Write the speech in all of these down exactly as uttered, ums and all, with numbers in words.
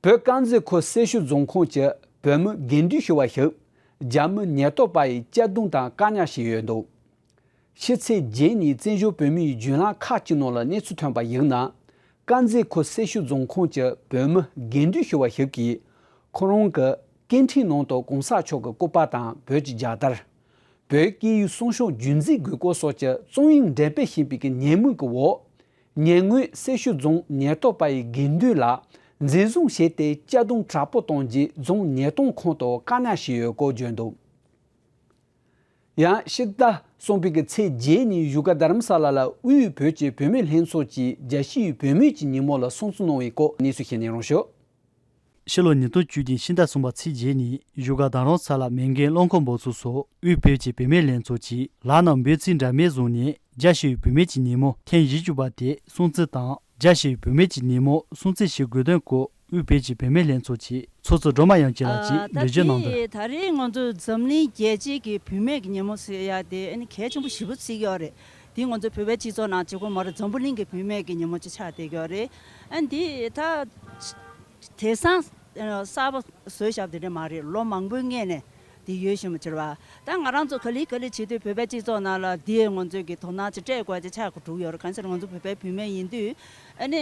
བོད་དཀར་མཛེས་ཁུལ་སེར་ཤུལ་རྫོང་ཁོངས་ཀྱི་བོད་མི་དགེ་འདུན་ཞུ་བ་ཞིག་རྒྱ་མི་ཉེན་རྟོག་པ་ཡིས་གཅར་རྡུང་དང་བཀག་ཉར་བྱས་ཡོད་འདུག་ཕྱི་ཚེས་བརྒྱད་ཉིན་བཙན་བྱོལ་བོད་མིའི་བརྒྱུད་ལམ་ཁག་ཅིག་ནང་ལ་གནས་ཚུལ་ཐོན་པ་ཡིན་ན། དཀར་མཛེས་ཁུལ་སེར་ཤུལ་རྫོང་ཁོངས་ཀྱི་བོད་མི་དགེ་འདུན་ཞུ་བ་ཞིག་གིས། ཁོ་རང་གི་སྐད་འཕྲིན་ནང་དུ་གོང་ས་མཆོག་གི་སྐུ་པར་དང་བོད་ཀྱི་རྒྱལ་དར། བོད་སྐད་ཡིག་སྲུང་སྐྱོང་རྒྱུན་འཛིན་དགོས་སྐོར་སོགས་ཀྱི་རྩོམ་ཡིག་འགྲེམས་སྤེལ་བྱས་པའི་ཉེས་མིང་གི་འོག་ཉེ་སྔོན་སེར་ཤུལ་རྫོང་ཉེན་རྟོག་པ་ཡིས་དགེ་འདུན་ལ་འཛིན་བཟུང་བྱས་ཏེ་གཅར་རྡུང་དྲག་པོ་གཏོང་རྗེས་རྫོང་ཉེན་རྟོག་ཁང་དུ་བཀག་ཉར་བྱས་ཡོད་སྐོར་བརྗོད་འདུག་ཡང་ཕྱི་ཟླ་གསུམ་པའི་གི་ཚེས་བརྒྱད་ཉིན་བཞུགས་སྒར་རྡ་རམ་ས་ལ་ལ་དབུས་བོད་ཀྱི་བུད་མེད་ལྷན་ཚོགས་ཀྱིས་རྒྱལ་སྤྱིའི་བུད་མེད་ཀྱི་ཉིན་མོ་ལ་སྲུང་བརྩི་གནང་བའི་སྐོར་གནས་ཚུལ་ཞིག་གནས་རོགས་ཞུ། ཕྱི་ལོ་ཉིས་སྟོང་བཅུ་བདུན་ཕྱི་ཟླ་གསུམ་པ་ཚེས་བརྒྱད་ཉིན་བཞུགས་སྒར་རྡ་རམ་ས་ལ་མེང་གེ་རླངས་འཁོར་འབབ་ཚུགས་སུ་དབུས་བོད་ཀྱི་བུད་མེད་ལྷན་ཚོགས་ཀྱིས་ལག་ནང་འབོད་ཚིག་འདྲ་མིན་བཟུང་ནས་རྒྱལ་སྤྱིའི་བུད་མེད་ཀྱི་ཉིན་མོ་ཐེངས་བཞི་བཅུ་པ་དེ་སྲུང་བརྩི་དང་རྒྱལ་སྤྱིའི་བུད་མེད་ཀྱི་ཉིན་མོ་སྲུང་བརྩི་ཞུ་དགོས་དོན་སྐོར་དབུས་བོད་ཀྱི་བུད་མེད་ལྷན་ཚོགས་ཀྱི་ཚོགས་གཙོ་སྒྲོལ་མ་དབྱངས་ཅན་ལགས་ཀྱིས་ཨ་ད་འགྲེལ་བརྗོད་གནང་དོན། དེ་ད་རེས་ང་ཚོ་འཛམ་གླིང་རྒྱལ་སྤྱི་གི་བུད་མེད་ཀྱི་ཉིན་མོ་ཟེར་ཡ་དེ་ཨ་ནི་གལ་ཆེན་པོ་ཞེ་པོ་བརྩི་གི་ཡོད་རེད། དེ་ང་ཚོ་བོད་པའི་སྤྱི་ཚོགས་ནང་གཅིག་པོ་མ་རེད། འཛམ་བུ་གླིང་གི་བུད་མེད་ཀྱི་ཉིན་མོ་ཅིག་ཆགས་བསྡད་ཀྱི་ཡོད་རེད། ཨ་ནི་དེ་ད་དེང་སང་གསར་པ་བཟོས་བཞག་པ་དེ་འདྲ་མ་རེད། ལོ་མང་པོའི་སྔོན་ནས་དེ་ཡོད་བཞིན་པ་ཅིག་རེད་བ། ད་ང་རང་ཚོ་ག་ལེ་ག་ལེ་བྱེད་དུས་བོད་པའི་སྤྱི་ཚོགས་ནང་ལ་དེ་ང་ཚོས་ཀྱི་དོ་སྣང་ཅིག་སྤྲད་དགོས་ཅིག་ཆགས་འགྲོ་གི་ཡོད་རེད། གང་ཟེར་ང་ཚོ་བོད་པའི་བུད་མེད་ཡིན་དུས་ཨ་ནི་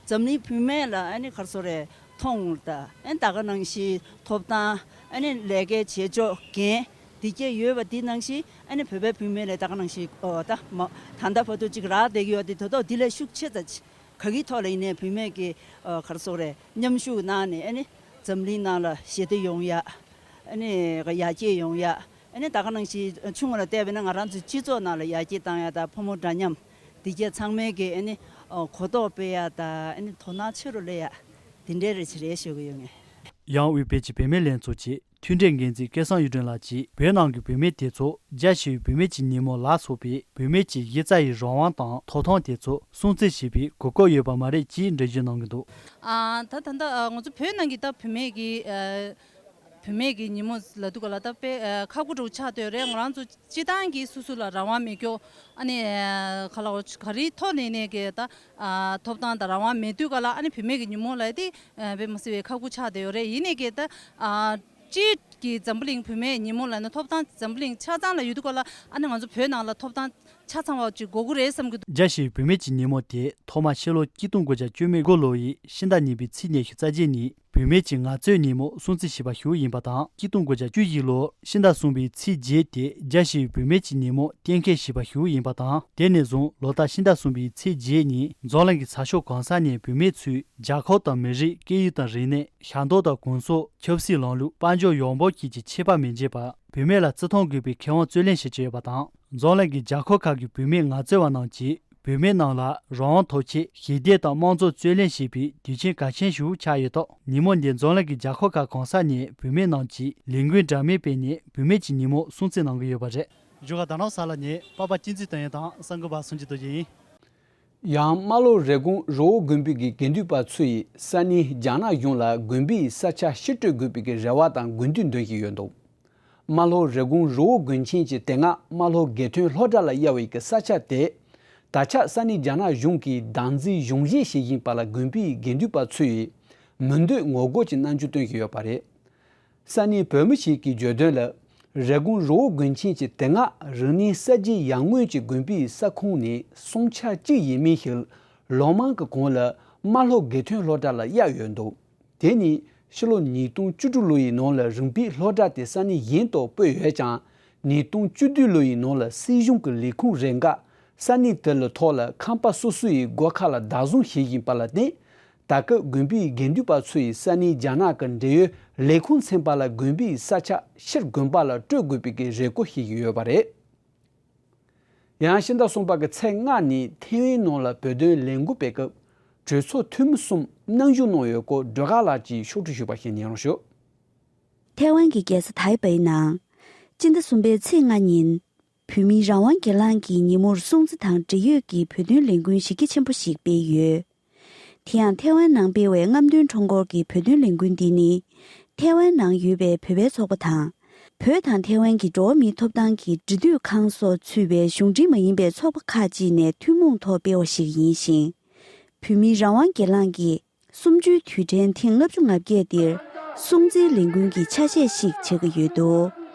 འཛམ་གླིང་བུད་མེད་ལ་ཨ་ནི་ག་རེ་ཟེར་དགོས་རེད། མཐོང་དང་ཨ་ནི་ད་ག་ནང་བཞིན་ཐོབ་ཐང་ཨ་ནི་ལས་ཀའི་བྱེད་ཕྱོགས་འགན་དེ་གྱད་ཡོད་པ་དེ་ནང་བཞིན་ཨ་ནི་བོད་པའི་བུད་མེད་ལ་ད་ག་ནང་བཞིན་ཨོ་ད་མ་ད་ལྟ་བར་དུ་ཅིག་རག་བསྡད་ཀྱི་ཡོད་དེ་ད་ལྟ་འདི་ལས་ཤུགས་ཆེ་ཙམ་ག་གི་ཐོག་ལ་ཡིན་ནའི་བུད་མེད་ཀྱི་ཨོ་ག་རེ་ཟེར་དགོས་རེད། མཉམ་ཞུགས་གནང་ནས་ཨ་ནི་འཛམ་གླིང་ནང་ལ་ཞི་བདེ་ཡོང་ཡ། ཨ་ནི་ཡར་རྒྱས་ཡོང་ཡ། ཨ་ནི་ད་ག་ནང་བཞིན་ཆུང་ངུ་ལ་བལྟས་པས་ན་ང་རང་ཚོའི་སྤྱི་ཚོགས་ནང་ལ་ཡར་རྒྱས་བཏང་ཡ་དང་ཕོ་མོ་འདྲ་མཉམ་དེ་གྱད་ཚང་མའི་གི་ཨ་ནི་གོ་རྟོགས་སྤེལ་ཡ་དང་ཨ་ནི་དོ་སྣང་ཆེ་རུ་སླེབས་ཡ་དེ་འདྲའི་རེ་ཞིག་རེད་ཞུ་གི་ཡོད་ངེས། ཡང་དབུས་བོད་ཀྱི་བུད་མེད་ལྷན་ཚོགས་ཀྱི་མཐུན་གྲོས་འགན་འཛིན་སྐལ་བཟང་གཡུ་སྒྲོན་ལགས་ཀྱིས་བོད་ནང་གི་བུད་མེད་དེ་ཚོ་རྒྱལ་སྤྱིའི་བུད་མེད་ཀྱི་ཉིན་མོ་ལ་སོགས་པའི་བུད་མེད་ཀྱི་གཞི་རྩ་ཡི་རང་དབང་དང་ཐོབ་ཐང་དེ་ཚོ་སྲུང་བརྩི་བྱེད་པའི་གོ་སྐབས་ཡོད་པ་མ་རེད་ཅེས་འགྲེལ་བརྗོད་གནང་གི་འདུག་ཨ་ད་ད་ལྟ་ང་ཚོ་བོད་ནང་གི་ད་བུད་མེད་ཀྱི་ཨ་བུད་མེད་ཀྱི་ཉིན་མོ་ལབ་དུས་ག་ལ་ད་དཔེ་ཨ་ཁག་པོ་འདྲ་བོ་ཆགས་བསྡད་ཡོད་རེད། ང་རང་ཚོ་སྤྱི་བཏང་གི་སོ་སོ་ལ་རང་དབང་མེད་ཀྱོག་ཨ་ནི་ཨ་ག་ལ་ག་རེའི་ཐོག་ནས་ནས་ཀྱི་ད་ཨ་ཐོབ་ཐང་དང་རང་དབང་མེད་དུས་ག་ལ་ཨ་ནི་བུད་མེད་ཀྱི་ཉིན་མོ་ལབ་དེ་ཨ་དཔེ་མི་སྲིད་པའི་ཁག་པོ་ཆགས་བསྡད་ཡོད་རེད། ཡིན་ནའི་ཀྱི་ད་ཨ་སྤྱིར་གྱི་འཛམ་བུ་གླིང་བུད་མེད་ཉིན་མོ་ལབ་ན་ཐོབ་ཐང་འཛམ་བུ་གླིང་ཆ་ཚང་ལ་ཡོད་དུས་ག་ལ་ཨ་ནི་ང་ཚོ་བོད་ནང་ལ་ཐོབ་ཐང་ཆ་ཚང་བ་ཅིག་དགོས་ཀྱི་རེད་བསམ་གྱི་འདུག་རྒྱལ་སྤྱིའི་བུད་མེད་ཀྱི་ཉིན་མོ་དེ་ཐོག་མ་ཕྱི་ལོ་ཆིག་སྟོང་དགུ་བརྒྱ་བཅུ་མེད་དགུ་ལོ་ཡི་ཕྱི་ཟླ་གཉིས་པའི་ཚེས་ཉི་ཤུ་རྩ་བརྒྱད་ཉིན་བུད་མེད་ཀྱི་ངལ་རྩོལ་ཉིན་མོ་སྲུང་བརྩི་བྱས་པ་ཞུ་ཡིན་པ་དང་། ཆིག་སྟོང་དགུ་བརྒྱ་བཅུ་བཞི་ལོར་ཕྱི་ཟླ་གསུམ་པའི་ཚེས་བརྒྱད་དེ་རྒྱལ་སྤྱིའི་བུད་མེད་ཀྱི་ཉིན་མོ་གཏན་འཁེལ་བྱས་པ་ཞུ་ཡིན་པ་དང་། དེ་ནས་བཟུང་ལོ་ལྟར་ཕྱི་ཟླ་གསུམ་པའི་ཚེས་བརྒྱད་ཉིན་འཛམ་གླིང་གི་ས་ཕྱོགས་གང་ས་ནས་བུད་མེད་ཚོས་རྒྱལ་ཁབ་དང་མི་རིགས་སྐད་ཡིག་དང་རིག་གནས། ཤ་མདོག་དང་གོམས་སྲོལ། ཆབ་སྲིད་ལམ་ལུགས། དཔལ་འབྱོར་ཡོང་འབབ་བཅས་ཀྱི་ཁྱད་པར་མི་འབྱེད་པར་བུད་མེད་ལ་བརྩི་མཐོང་དགོས་པའི་ཁེ་དབང་རྩོད་ལེན་བྱེད་ཀྱི་ཡོད་པ་དང་། འཛམ་གླིང་གི་རྒྱལ་ཁབ་ཁག་གི་བུད་མེད་ངལ་རྩོལ་བ་རྣམས་ཀྱིས་བུད་མེད་རྣམས་ལ་རང་དབང་ཐོབ་ཆེད་ཞི་བདེ་དང་དམངས་གཙོ་རྩོད་ལེན་བྱེད་པའི་དུས་ཆེན་གལ་ཆེན་ཞིག་ཆགས་ཡོད་སྟབས། ཉིན་མོ་འདིར་འཛམ་གླིང་གི་རྒྱལ་ཁབ་ཁག་གང་ས་ནས་བུད་མེད་རྣམས་ཀྱིས་ལས་འགུལ་འདྲ་མིན་སྤེལ་ནས་བུད་མེད་ཀྱི་ཉིན་མོ་སྲུང་བརྩི་གནང་གི་ཡོད་པ་རེད། བཞུགས་སྒར་རྡ་རམ་ས་ལ་ནས་པ་པ་ཅིན་ཙི་ཏོན་ཡན་དང་གསར་འགོད་པ་སུན་ཅི་རྡོ་རྗེ་ཡིན། ཡང་རྨ་ལྷོ་རི་ཀོན་རི་བོ་དགོན་པའི་གི་དགེ་འདུན་པ་ཚོ་ཡིས་ས་གནས་རྒྱ་ནག་གཞུང་ལ་དགོན་པའི་ས་ཆ་ཕྱིར་སྤྲོད་དགོས་པའི་གི་རེ་བ་དང་དགོས་འདུན་འདོན་བཞིན་ཡོད་འདུག་རྨ་ལྷོ་རི་ཀོན་རི་བོ་དགོན་ཆེན་གྱི་དེ་སྔ་རྨ་ལྷོ་དགེ་ཐོན་སློབ་གྲྭ་ལ་དབྱེ་བའི་གི་ས་ཆ་དེ། ད་ཆ་ས་གནས་རྒྱ་ནག་གཞུང་གིས་བདག་འཛིན་གཞུང་བཞེས་བྱེད་བཞིན་པ་ལ་དགོན་པའི་དགེ་འདུན་པ་ཚོས་མི་འདོད་ངོ་རྒོལ་གྱི་རྣམ་འགྱུར་སྟོན་བཞིན་ཡོད་པ་རེད། ས་གནས་བོད་མི་ཞིག་གིས་བརྗོད་དོན་ལ། རི་ཀོན་རི་བོ་དགོན་ཆེན་གྱི་དེ་སྔ་རིག་གནས་གསར་བརྗེའི་ཡར་སྔོན་གྱི་དགོན་པའི་ས་ཁོངས་ནས་སྲུང་བྱ་གཅིག་ཡས་མས་ཤིག་ལོ་མང་གི་གོང་ལ་རྨ་ལྷོ་དགེ་ཐོན་སློབ་གྲྭ་ལ་གཡར་ཡོད་འདུག་དེ་ནི་ཕྱི་ལོ་ཉིས་སྟོང་བཅུ་དྲུག་ལོ་ཡི་ནང་ལ་རིམ་པས་སློབ་གྲྭ་དེ་ས་གནས་གཞན་དུ་སྤོས་ཡོད་ཀྱང་། ཉིས་སྟོང་བཅུ་བདུན་ལོ་ཡི་ནང་ལ་སྲིད་གཞུང་གི་ལས་ཁུངས་རེ་འགས་ས་གནས་དེ་ལ་ཐོག་ལ་ཁང་པ་སོ་སོ་ཡི་སྒོ་ཁ་ལ་བདག་བཟུང་བྱེད་བཞིན་པ་ལ་བརྟེན། ད་སྐབས་དགོན་པའི་དགེ་འདུན་པ་ཚོ་ཡིས་ས་གནས་རྒྱ་ནག་གི་འབྲེལ་ཡོད་ལས་ཁུངས་ཚན་པ་ལ་དགོན་པའི་ས་ཆ་ཕྱིར་དགོན་པ་ལ་སྤྲོད་དགོས་པའི་གི་རེ་སྐུལ་བྱེད་ཀྱི་ཡོད་པ་རེད། ཡང་ཕྱི་ཟླ་གསུམ་པ་གི་ཚེས་ལྔ་ཉིན་ཐེ་ཝན་ནང་ལ་བོད་དོན་ལས་འགུལ་སྤེལ་སྐབས་གྲོས་ཚོགས་འཐུས་མི་གསུམ་གནང་བཞུགས་གནང་ཡོད་སྐོར་སྒྲོལ་དཀར་ལགས་ཀྱིས་ཕྱོགས་བསྒྲིགས་ཞུས་པ་ཞིག་ཉན་རོགས་ཞུ། ཐེ་ཝན་གྱི་རྒྱལ་ས་ཐའེ་པེ་ནང་སྤྱི་ཟླ་གསུམ་པའི་ཚེས་ལྔ་ཉིན། བོད་མིའི་རང་དབང་སྒེར་ལངས་ཀྱི་ཉིན་མོར་སྲུང་བརྩི་དང་འབྲེལ་ཡོད་ཀྱི་བོད་དོན་ལས་འགུལ་གཞི་རྒྱ་ཆེན་པོ་ཞིག་སྤེལ་ཡོད། དེ་ཡང་ཐེ་ཝན་ནང་སྤེལ་བའི་རྔམ་སྟོན་ཁྲོམ་སྐོར་གྱི་བོད་དོན་ལས་འགུལ་འདི་ནི། ཐེ་ཝན་ནང་ཡོད་པའི་བོད་པའི་ཚོགས་པ་དང་། བོད་དང་ཐེ་ཝན་གྱི་འགྲོ་བ་མིའི་ཐོབ་ཐང་གི་འབྲེལ་མཐུད་ཁང་སོགས་ཚུད་པའི་གཞུང་འབྲེལ་མ་ཡིན་པའི་ཚོགས་པ་ཁག་ཅིག་ནས་ཐུན་མོང་ཐོག་སྤེལ་བ་ཞིག་ཡིན་ཞིང་། བོད་མིའི་རང་དབང་སྒེར་ལངས་ཀྱི་ གསུམ་བཅུའི་དུས་དྲན་ཐེངས་ལྔ་བཅུ་ང་བརྒྱད་འདིར་སྲུང་བརྩིའི་ལས་འགུལ་གྱི་ཆ་ཤས་ཤིག་བྱེད་ཀྱི་ཡོད་འདུག་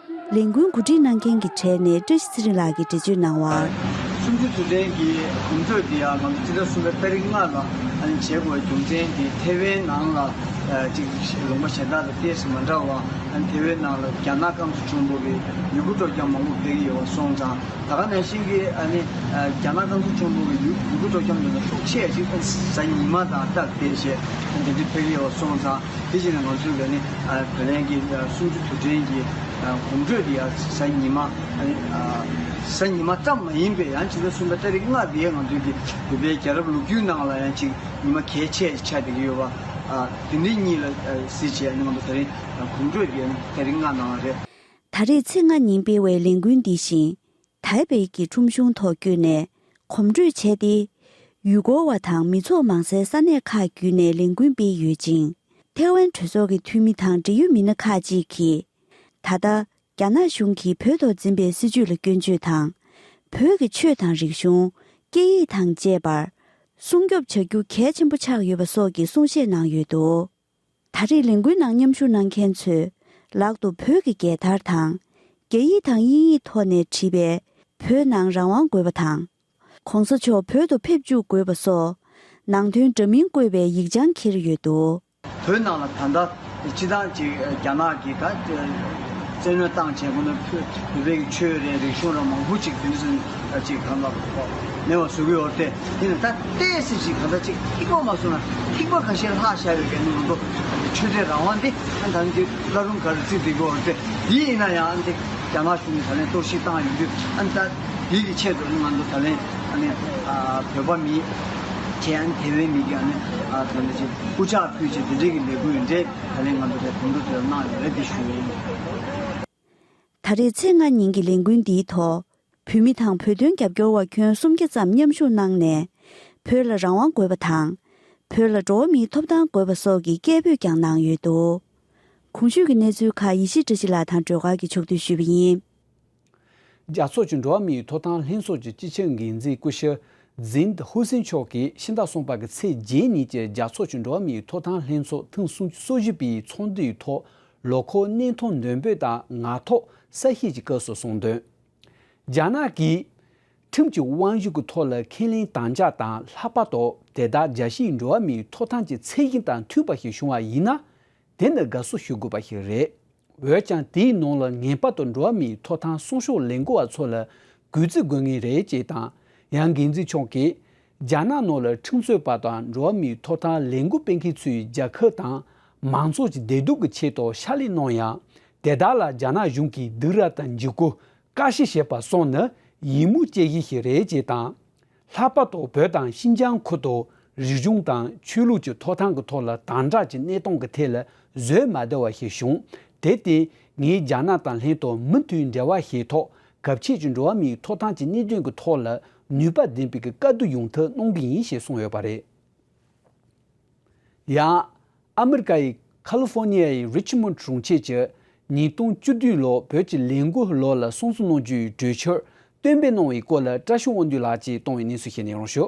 ལས་འགུལ་གོ་སྒྲིག་གནང་མཁན་གྱི་གྲས་ནས་བཀྲ་ཤིས་ཚེ་རིང་ལགས་ཀྱིས་འགྲེལ་བརྗོད་གནང་བར། གསུམ་བཅུའི་དུས་དྲན་གྱི་གོམ་བགྲོད་འདི་ཡང་ང་ཚོ་སྤྱི་ཟླ་གསུམ་པའི་ཏ་རིག་ལྔ་ལ་ཨ་ནི་བྱེད་དགོས་པའི་རྒྱུ་མཚན་དེ་ཐེ་ཝན་ནང་ལ་ཅིག་ལུང་པ་གཞན་དག་དང་ཏོག་ཙམ་མ་འདྲ་བ། ཨ་ནི་ཐེ་ཝན་ནང་ལ་རྒྱ་ནག་རྐང་འཛུགས་ཆེན་པོ་གི་ཡུལ་གྲུ་སྤྲོ་འཆམ་མང་པོ་སྤེལ་གྱི་ཡོད་པ་སོང་ཙང་། ད་ག་ནང་བཞིན་གྱི་ཨ་ནི་རྒྱ་ནག་རྐང་འཛུགས་ཆེན་པོ་གི་ཡུལ་གྲུ་སྤྲོ་འཆམ་ཡོད་ན་ཤུགས་ཆེ་ཞིག་གཟའ་ཉི་མ་དང་སྟབས་བདེ་བྱས་དེ་འདྲ་སྤེལ་གྱི་ཡོད་པ་སོང་ཙང་། དེ་བཞིན་ང་ཚོའི་ག་ནི་བོད་ལྷན་གྱི་གསུམ་བཅུ་དུས་དྲན་གྱི་གོམ་བགྲོད་འདི་ཡང་གཟའ་ཉི་མ་ཨ་ནི་གཟའ་ཉི་མ་ཙམ་མ་ཡིན་པའི་ཡང་ཕྱི་ཟླ་གསུམ་པའི་ཏ་རིག་ལྔ་འདི་ང་ཚོའི་གི་བོད་པའི་རྒྱལ་རབས་ལོ་རྒྱུས་ནང་ལ་ཡང་ཅིག་ཉི་མ་གལ་ཆེ་ཆགས་བསྡད་ཀྱི་ཡོད་པ། དེ་འདྲའི་གཉིས་ལ་གཟིགས་བྱས་ནས་ང་ཚོ་ད་རིང་གོམ་བགྲོད་འདི་ཡང་ཏ་རིག་ལྔ་ནང་ལ་རེད། ད་རེས་ཚེས་ལྔ་ཉིན་སྤེལ་བའི་ལས་འགུལ་འདི་བཞིན། ཐའེ་པེ་གི་ཁྲོམ་གཞུང་ཐོག་བསྐྱོད་ནས་གོམ་བགྲོད་བྱས་ཏེ། ཡུལ་སྐོར་བ་དང་མི་ཚོགས་མང་སའི་ས་གནས་ཁག་བརྒྱུད་ནས་ལས་འགུལ་སྤེལ་ཡོད་ཅིང་། ཐེ་ཝན་གྲོས་ཚོགས་ཀྱི་འཐུས་མི་དང་འབྲེལ་ཡོད་མི་སྣ་ཁག་ཅིག་གིས། ད་ལྟ་རྒྱ་ནག་གཞུང་གིས་བོད་ཐོག་འཛིན་པའི་སྲིད་བྱུས་ལ་སྐྱོན་བརྗོད་དང་། བོད་ཀྱི་ཆོས་དང་རིག་གཞུང་། སྐད་ཡིག་དང་བཅས་པར་སྲུང་སྐྱོབ་བྱ་རྒྱུ་གལ་ཆེན་པོ་ཆགས་ཡོད་པ་སོགས་ཀྱི་གསུང་བཤད་གནང་ཡོད་འདུག་ད་རེས་ལས་འགུལ་ནང་མཉམ་ཞུགས་གནང་མཁན་ཚོས་ལག་ཏུ་བོད་ཀྱི་རྒྱལ་དར་དང་། རྒྱ་ཡིག་དང་དབྱིན་ཡིག་ཐོག་ནས་བྲིས་པའི་བོད་ནང་རང་དབང་དགོས་པ་དང་། ༸གོང་ས་མཆོག་བོད་དུ་ཕེབས་བཅུག་དགོས་པ་སོགས་ནང་དོན་འདྲ་མིན་བཀོད་པའི་ཡིག་བྱང་འཁྱེར་ཡོད་འདུག་བོད་ནང་ལ་ད་ལྟ་སྤྱི་བཏང་ཅིག་རྒྱ་ནག་གིས་ད་བཙན་གནོན་བཏང་བྱས་ཁོ་ན་བོད་པའི་ཆོས་རེད། རིག་གཞུང་རེད། མང་པོ་ཅིག་དེ་འདྲ་ཅིག་གང་ལ་མེད་པ་བཟོ་གི་ཡོད་རེད། དེ་ནི་ད་ཏོག་ཙམ་ཅིག་གང་ལྟར་ཅིག་ཐིགས་པ་མ་བཟོ་ན་ཐིགས་པ་ཁ་ཤས་ལྷག་བཞག་ཡོད་མཁན་ནི་ང་ཚོ་ཆོས་དད་རང་དབང་དེ་ཨ་ད་ནི་བླ་རུང་ག་རེ་བརྩི་བསྡད་ཀྱི་ཡོད་རེད། དེ་ཡིན་ན་ཡང་ཨ་ནི་རྒྱ་ནག་གཞུང་གིས་ད་ལན་གཏོར་བཤིག་བཏང་ཡོང་དུས་ཨ་ནི་ད་དེ་གི་ཆེད་དུ་ནི་ང་ཚོ་ད་ལན་ཨ་ནི་བོད་པ་མི་བྱས་ཨ་ནི་ཐེ་ཝན་མི་གི་ཨ་ནི་ད་ནི་ཅིག་སྐུ་ཕྱག་ཕུལ་བྱས་དེ་འདྲའི་གི་ལས་འགུལ་འདྲ་ད་ལན་ང་ཚོ་དེ་གོམ་བགྲོད་དེ་གནང་ཡོད་རེད། དེ་ཞུ་ཡིན། ད་རེས་ཚེས་ལྔ་ཉིན་གྱི་ལས་འགུལ་འདིའི་ཐོག་བོད་མི་དང་བོད་དོན་རྒྱབ་སྐྱོར་བ་ཁྱོན་སུམ་བརྒྱ་ཙམ་མཉམ་ཞུགས་གནང་ནས། བོད་ལ་རང་དབང་དགོས་པ་དང་། བོད་ལ་འགྲོ་བ་མིའི་ཐོབ་ཐང་དགོས་པ་སོགས་ཀྱི་སྐད་འབོད་ཀྱང་གནང་ཡོད་འདུག་གོང་ཞུས་ཀྱི་གནས་ཚུལ་ཁག་ཡེ་ཤེས་བཀྲ་ཤིས་ལགས་དང་སྒྲོལ་དཀར་གྱིས་ཕྱོགས་བསྡུས་ཞུས་པ་ཡིན། རྒྱལ་ཚོགས་ཀྱི་འགྲོ་བ་མིའི་ཐོབ་ཐང་ལྷན་ཚོགས་ཀྱི་སྤྱི་ཁྱབ་འགན་འཛིན་སྐུ་ཞབས་ཛིན་ཧུ་སིན་མཆོག་གིས་ཕྱི་ཟླ་གསུམ་པ་གི་ཚེས་བརྒྱད་ཉིན་གྱི་རྒྱལ་ཚོགས་ཀྱི་འགྲོ་བ་མིའི་ཐོབ་ཐང་ལྷན་ཚོགས་ཐེངས་སུམ་ཅུ་སོ་བཞི་པའི་ཚོགས་འདུའི་ཐོག་ལོ་འཁོར་གནས་ཐོ་འདོན་སྤེལ་དང་ངག་ཐོག་གསལ་བཤད་ཀྱི་སྐབས་སུ་གསུངས་དོན། རྒྱ་ནག་གིས་ཁྲིམས་ཀྱི་དབང་ཤུགས་ཀྱི་ཐོག་ལ་ཁས་ལེན་དམ་བཅའ་དང་ལྷག་པར་དུ་དེ་དག་རྒྱལ་སྤྱིའི་འགྲོ་བ་མིའི་ཐོབ་ཐང་གི་ཚད་གཞི་དང་མཐུན་པ་ཞིག་བྱུང་བ་ཡིན་ན། དེ་ནི་དགའ་བསུ་ཞུ་དགོས་པ་ཞིག་རེད། འོན་ཀྱང་དེའི་ནང་ལ་ངེས་པར་དུ་འགྲོ་བ་མིའི་ཐོབ་ཐང་སྲུང་སྐྱོབ་ལས་འགུལ་བ་ཚོ་ལ་གུས་བརྩི་དགོས་ངེས་རེད་ཅེས་དང་། ཡང་འགན་འཛིན་མཆོག་གིས་རྒྱ་ནག་ནང་ལ་ཁྲིམས་རྩོད་པ་དང་འགྲོ་བ་མིའི་ཐོབ་ཐང་ལས་འགུལ་སྤེལ་མཁན་ཚོའི་རྒྱལ་ཁབ་དང་མང་ཚོགས་ཀྱི་བདེ་སྡུག་གི་ཆེད་དུ་ཕྱག་ལས་གནང་ཡང་། དེ་དག་ལ་རྒྱ་ནག་གཞུང་གིས་སྡིགས་ར་དང་འཇིགས་སྐུལ་དཀའ་སྤྱད་བྱས་པ་སོགས་ནི་ཡིད་མུག་སྐྱེ་གཞི་ཞིག་རེད་ཅེས་དང་། ལྷག་པར་དུ་བོད་དང་ཤིན་ཅང་ཁུལ་དུ་རིག་གཞུང་དང་ཆོས་ལུགས་ཀྱི་ཐོབ་ཐང་གི་ཐོག་ལ་དམ་དྲག་གི་གནས་སྟངས་ཀྱི་ཐད་ལ་བཟོད་མ་བདེ་བ་ཞིག་བྱུང་། དེ་སྟེང་ངས་རྒྱ་ནག་དང་ལྷན་དུ་མུ་མཐུད་འབྲེལ་བ་བྱས་ཐོག་གལ་ཆེ་ཀྱི་འགྲོ་བ་མིའི་ཐོབ་ཐང་གི་གནད་དོན་གྱི་ཐོག་ལ་ནུས་པ་ལྡན་པའི་བཀའ་བསྡུར་ཡོང་ཐབས་གནང་གི་ཡིན་ཞེས་གསུངས་ཡོད་པ་རེད། ཡང་། ཨ་མི་རི་ཀ་ཡི་ཁ་ལི་ཧྥོ་ནི་ཡའི་རི་ཆི་མོན་གྲོང་ཁྱེར་གྱི་ཉིས་སྟོང་བཅུ་བདུན་ལོ་བོད་ཀྱི་ལས་འགུལ་ལོ་ལ་སྲུང་བརྩི་གནང་རྒྱུའི་གྲོས་འཆར་གཏན་འབེབས་གནང་བའི་སྐོར་ལ་བཀྲ་ཤིས་དབང་འདུས་ལགས་ཀྱིས་གཏོང་བའི་གནས་ཚུལ་ཞིག་ནས་རོང་ཞུ།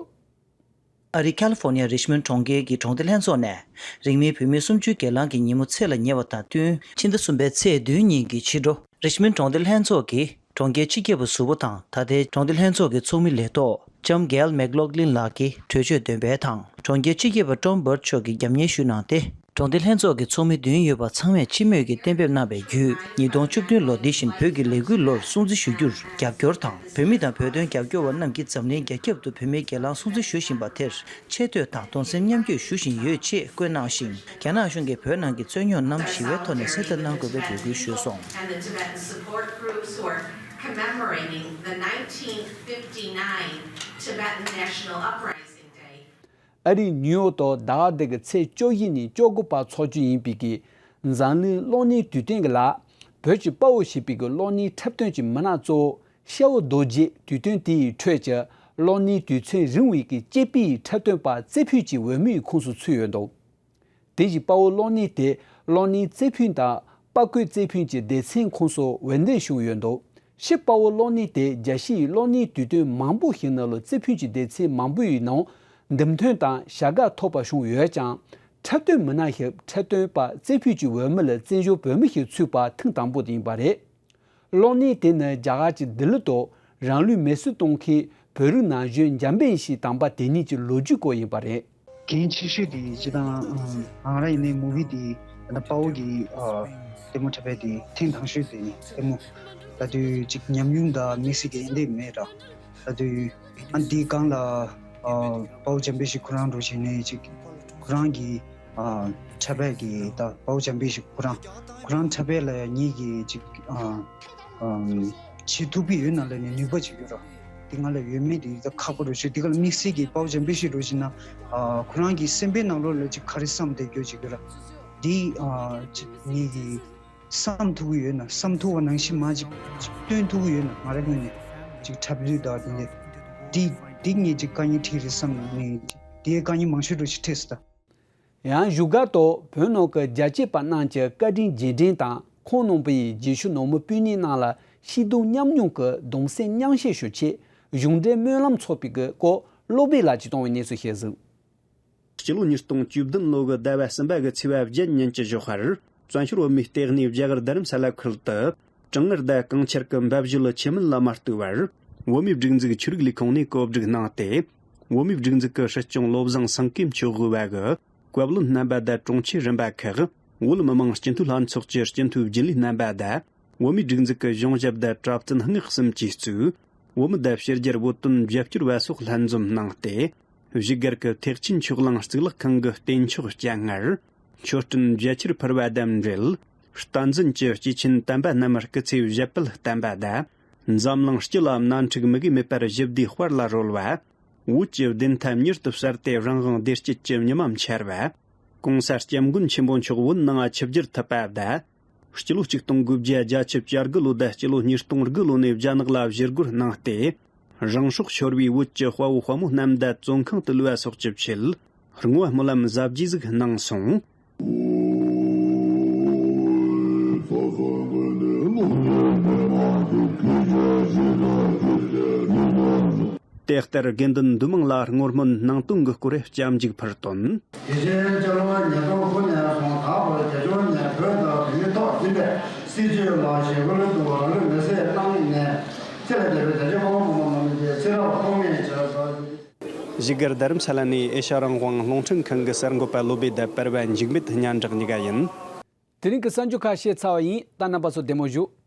ཨ་རིའི་ཁ་ལི་ཧྥོ་ནི་ཡ་རི་ཆི་མོན་གྲོང་ཁྱེར་གྱི་གྲོང་སྡེ་ལྷན་ཚོགས་ནས་རིང་མིན་བོད་མིའི་གསུམ་བཅུའི་སྒེར་ལངས་ཀྱི་ཉིན་མོ་ཚེས་ལ་ཉེ་བ་དང་བསྟུན་ཕྱི་ཟླ་གསུམ་པའི་ཚེས་བདུན་ཉིན་གྱི་ཕྱི་དྲོ། རི་ཆི་མོན་གྲོང་སྡེ་ལྷན་ཚོགས་ཀྱི་གྲོང་ཁྱེར་སྤྱི་ཁྱབ་པ་ཟུར་པ་དང་ད་ལྟའི་གྲོང་སྡེ་ལྷན་ཚོགས་ཀྱི་ཚོགས་མི་ལས་ཐོག་ལྕམ་གྷེལ་མེག་ལོག་ལིན་ལགས་ཀྱིས་གྲོས་ཆོད་འདོན་སྤེལ་དང་། གྲོང་ཁྱེར་སྤྱི་ཁྱབ་པ་ཀྲོམ་བར་མཆོག་གིས་རྒྱབ་གཉེར་ཞུས་གནང་སྟེ། གྲོང་སྡེ་ལྷན་ཚོགས་ཀྱི་ཚོགས་མི་བདུན་ཡོད་པ་ཚང་མས་སྤྱི་མོས་ཀྱིས་གཏན་འབེབས་གནང་བའི་བརྒྱུད། ཉིས་སྟོང་བཅུ་བདུན་ལོ་འདི་བཞིན་བོད་ཀྱི་ལས་འགུལ་ལོར་སྲུང་བརྩི་ཞུ་རྒྱུར་རྒྱབ་སྐྱོར་དང་། བོད་མི་དང་བོད་དོན་རྒྱབ་སྐྱོར་བ་རྣམས་ཀྱིས་འཛམ་གླིང་རྒྱ་ཁྱབ་ཏུ་བོད་མིའི་སྒེར་ལངས་སྲུང་བརྩི་ཞུ་བཞིན་པ་དེར་ཆེ་བསྟོད་དང་གདུང་སེམས་མཉམ་སྐྱེད་ཞུ་བཞིན་ཡོད་ཅེས་བཀོད་གནང་ཞིང་། རྒྱ་ནག་གཞུང་གིས་བོད་ནང་གི་རྩོད་རྙོག་རྣམས་ཞི་བའི་ཐོག་ནས་སེལ་ཐབས་གནང་དགོས་པའི་འབོད་སྐུལ་ཞུས་སོང་། And the Tibetan support groups who are commemorating the nineteen fifty-nine Tibetan National Uprising Day. ཨ་རིའི་ནིའུ་ཡོག་ཏུ་ཟླ་བ་འདི་གི་ཚེས་བཅུ་བཞི་ནས་བཅུ་དགུ་བར་འཚོགས་རྒྱུ་ཡིན་པའི་གི་འཛམ་གླིང་གློག་བརྙན་དུས་སྟོན་གྱི་ལ་བོད་ཀྱི་དཔའ་བོ་ཞེས་པའི་གི་གློག་བརྙན་འཁྲབ་སྟོན་གྱི་མི་སྣ་གཙོ་བོ་ཤ་བོ་རྡོ་རྗེ། དུས་སྟོན་དེ་ཡི་ཁྲོད་ཀྱི་གློག་བརྙན་དུས་ཚོད་རིང་བའི་གི་དཔྱད་པའི་འཁྲབ་སྟོན་པ་རྩེ་ཕུད་ཀྱི་འོས་མིའི་ཁོངས་སུ་ཚུད་ཡོད་འདུག་དེ་བཞིན་དཔའ་བོ་གློག་བརྙན་དེ་གློག་བརྙན་རྩེ་ཕུད་དང་དཔའ་རྒོད་རྩེ་ཕུད་ཀྱི་སྡེ་ཚན་ཁོངས་སུ་འོས་འདེམས་བྱུང་ཡོད་འདུག་ཕྱིས་དཔའ་བོ་གློག་བརྙན་དེ་རྒྱལ་སྤྱིའི་གློག་བརྙན་དུས་སྟོན་མང་པོ་ཞིག་ནང་ལ་རྩེ་ཕུད་ཀྱི་སྡེ་ཚན་མང་པོ་ཡི་ནང་འདེམས་ཐོན་དང་བྱ་དགའ་ཐོབ་པ་བྱུང་ཡོད་ཀྱང་། འཁྲབ་སྟོན་མི་སྣ་ཞིག་འཁྲབ་སྟོན་པ་རྩེ་ཕུད་ཀྱི་འོས་མི་ལ་བཙན་བྱོལ་བོད་མི་ཞིག་ཚུད་པ་ཐེངས་དང་པོ་དེ་ཡིན་པ་རེད། གློག་བརྙན་དེ་ནི་རྒྱ་གར་གྱི་ལྡི་ལི་དུ་རང་ལུས་མེར་སྲེག་གཏོང་མཁན་བོད་རིགས་ན་གཞོན་འཇམ་དཔལ་ཡེ་ཤེས་དམ་པ་དེ་ཉིད་ཀྱི་ལོ་རྒྱུས་སྐོར་ཡིན་པ་རེད། འགན་ཆེ་ཤོས་དེ་སྤྱིར་བཏང་ང་རང་ཡིན་ནའི་མུ་བི་དེ་ད་དཔའ་བོ་གི་ལྟད་མོ་འཁྲབ་པའི་དེ་ཐེངས་དང་ཤོས་དེ་ནི་ལྟད་མོ་ད་དུས་གཅིག་ཉམས་མྱོང་དང་དམིགས་བསལ་གྱི་ཡོན་ཏན་མེད་ར། ད་དུས་ཨ་འདིའི་སྒང་ལ་དཔའ་བོ་འཇམ་དཔལ་ཡེ་ཤེས་ཁོ་རང་འགྲོ་བྱས་ནས་ཅིག་ཁོ་རང་གི་འཁྲབ་པའི་གི་ད་དཔའ་བོ་འཇམ་དཔལ་ཡེ་ཤེས་ཁོ་རང་ཁོ་རང་འཁྲབ་པའི་ལ་ངེད་ཀྱི་ཅིག་བྱེད་ཐུབ་ཀྱི་ཡོད་ན་ལ་ནས་ནུས་པ་ཅིག་ཡོད་ར། དེ་ང་ལ་ཡོད་མེད་དེ་ད་ཁག་པོ་རེད་ཤག་དེ་ག་ལ་དམིགས་བསལ་གྱི་དཔའ་བོ་འཇམ་དཔལ་ཡེ་ཤེས་འགྲོ་བྱས་ན་ཁོ་རང་གི་སེམས་པའི་ནང་ལོགས་ལ་ཅིག་ག་རེ་བསམ་བསྡད་རྒྱུ་ཅིག་ཡོད་ར། འདི་ཅིག་ངེད་ཀྱི་བསམ་ཐུབ་ཀྱི་ཡོད་ན་བསམ་ཐུབ་པ་ནང་བཞིན་མ་ཅིག་ཅིག་སྟོན་ཐུབ་ཀྱི་ཡོད་ན་ང་རང་ངོས་ནས་ཅིག་འཁྲབ་ལུས་དང་དེ་འདྲ་འདི་འདི་ངས་ཅིག་དཀའ་ངལ་འཕྲད་རེད་བསམ་ནས་ཅིག་དེའི་དཀའ་ངལ་མང་ཤོས་འགྲོ་ཞིག་འཕྲད་སོང་ད། ཡང་བཞུགས་སྒར་དུ་བོད་ནང་གི་རྒྱལ་གཅེས་པ་རྣམས་ཀྱི་བཀའ་དྲིན་རྗེས་དྲན་དང་ཁོང་རྣམ་པའི་རྗེས་ཤུལ་ནང་མི་སྤུན་ཉེ་རྣམས་ལ་ཤེས་ལྡན་མཉམ་མྱོང་གི་གདུང་སེམས་མཉམ་བསྐྱེད་ཞུ་ཆེད་གཞུང་འབྲེལ་སྨོན་ལམ་ཚོགས་པའི་སྐོར་བློ་སྦེ་ལགས་ཀྱིས་གཏོང་བའི་གནས་ཚུལ་ཞིག་གཟིགས། སྤྱི་ལོ་ཉིས་སྟོང་བཅུ་བདུན་ལོ་གི་ཟླ་བ་གསུམ་པ་གི་ཚེས་པ་བརྒྱད་ཉིན་གྱི་ཞོགས་ཁར་བཙན་བྱོལ་བོད་མིའི་ལྟེ་གནས་རྒྱ་གར་རྡ་རམ་ས་ལ་ཁུལ་དུ་གྲང་ངར་ཟླ་གང་ཆར་གྱི་འབབ་བཞོད་ཆུ་མིད་ལ་མ་ལྟོས་པར་བོད་མིའི་སྒྲིག་འཛུགས་ཆོས་རིག་ལས་ཁུངས་ནས་གོ་སྒྲིག་གནང་སྟེ། བོད་མིའི་སྒྲིག་འཛུགས་ཀྱི་སྲིད་སྐྱོང་བློ་བཟང་སེང་གེ་མཆོག་དབུས་པ་གི་བཀའ་བློན་རྣམ་པ་དང་དྲུང་ཆེ་རིམ་པ་ཁག་བོད་མི་མང་སྤྱི་འཐུས་ལྷན་ཚོགས་ཀྱི་སྤྱི་འཐུས་རྒྱུན་ལས་རྣམ་པ་དང་། བོད་མིའི་སྒྲིག་འཛུགས་ཀྱི་གཞུང་ཞབས་དང་གྲྭ་བཙུན་སྔགས་གསུམ་གྱིས་གཙོས། བོད་མི་དང་ཕྱི་རྒྱལ་བོད་དོན་རྒྱབ་སྐྱོར་བ་སོགས་ལྷན་འཛོམས་གནང་སྟེ། བཞུགས་སྒར་གྱི་ཐེག་ཆེན་ཆོས་གླིང་གཙུག་ལག་ཁང་གི་རྟེན་མཆོག་སྤྱན་སྔར། མཆོད་སྤྲིན་རྒྱ་ཆེར་འཕུར་བ་དང་འབྲེལ། བསྟན་འཛིན་གྱི་སྐྱེས་ཆེན་དམ་པ་རྣམས་སྐུ་ཚེ་བཞད་པད་བརྟན་པ་དང་། འཛམ་གླིང་སྤྱི་ལ་མནའ་འཁྲུག་མུ་གེ་མེད་པར་ཞི་བདེའི་དཔལ་ལ་རོལ་བ། བོད་ཀྱི་བདེན་མཐའ་མྱུར་དུ་གསལ་ཏེ་རང་དབང་བདེ་སྐྱིད་ཀྱི་ཉི་མ་འཆར་བ། ༸གོང་ས་སྐྱབས་མགོན་ཆེན་པོ་མཆོག་བོད་ནང་ཆིབས་བསྒྱུར་ཐུབ་པ་དང་། སྤྱི་ལོ་ཆིག་སྟོང་དགུ་བརྒྱ་བརྒྱད་ཅུ་གྱ་དགུ་ལོ་དང་སྤྱི་ལོ་ཉིས་སྟོང་དགུ་ལོ་ནས་རྒྱ་ནག་ལ་བཞུར་རྒོལ་གནང་སྟེ། རང་སྲོག་ཤོར་བའི་བོད་ཀྱི་དཔའ་བོ་དཔའ་མོ་རྣམས་དང་བཙོན་ཁང་དུ་ལུས་པ་སོགས་ཀྱི་ཆེད་བསྔོ་བ་སྨོན་ལམ་གཟབ་རྒྱས་ཟིག་གནང་སོང་། དེ་ལྟར་དགེ་འདུན་འདུས་མང་ལ་བསྔོ་སྨོན་གནང་དོན་གྱི་སྐོར་སྐྱབས་འཇུག་ཕུལ་དོན། དེ་བཞིན་སྤྱི་ལོ་ཉིས་སྟོང་དགུ་ནས་བཟུང་ད་བར་རྒྱ་གཞུང་ནས་བོད་དང་བོད་མིའི་ཐོག་འཛིན་པའི་སྲིད་བྱུས་ལ་ཞེ་བོ་ལ་དུ་རང་ལུས་མེར་སྲེག་གནང་ནས་ཚེ་ལས་འདས་པའི་བདེ་ཆེན་དཔའ་བོ་དཔའ་མོ་རྣམས་ཀྱི་ཚེ་རབས་ཐོག་མའི་བྱ་བཞུགས་སྒར་རྡ་རམ་ས་ལ་ནས་ཨེ་ཤ་རང་དབང་རླུང་འཕྲིན་ཁང་གི་གསར་འགོད་པ་བློ་བྷེ་དང་པར་བ་འཇིགས་མེད་སྙན་གྲགས་གཉིས་ཀ་ཡིན། དེ་རིང་གི་གསར་འགྱུར་ཁག་བཤད་ཚར་བ་ཡིན། ད་རྣམ་པ་ཚོ་བདེ་མོ་བཞུགས།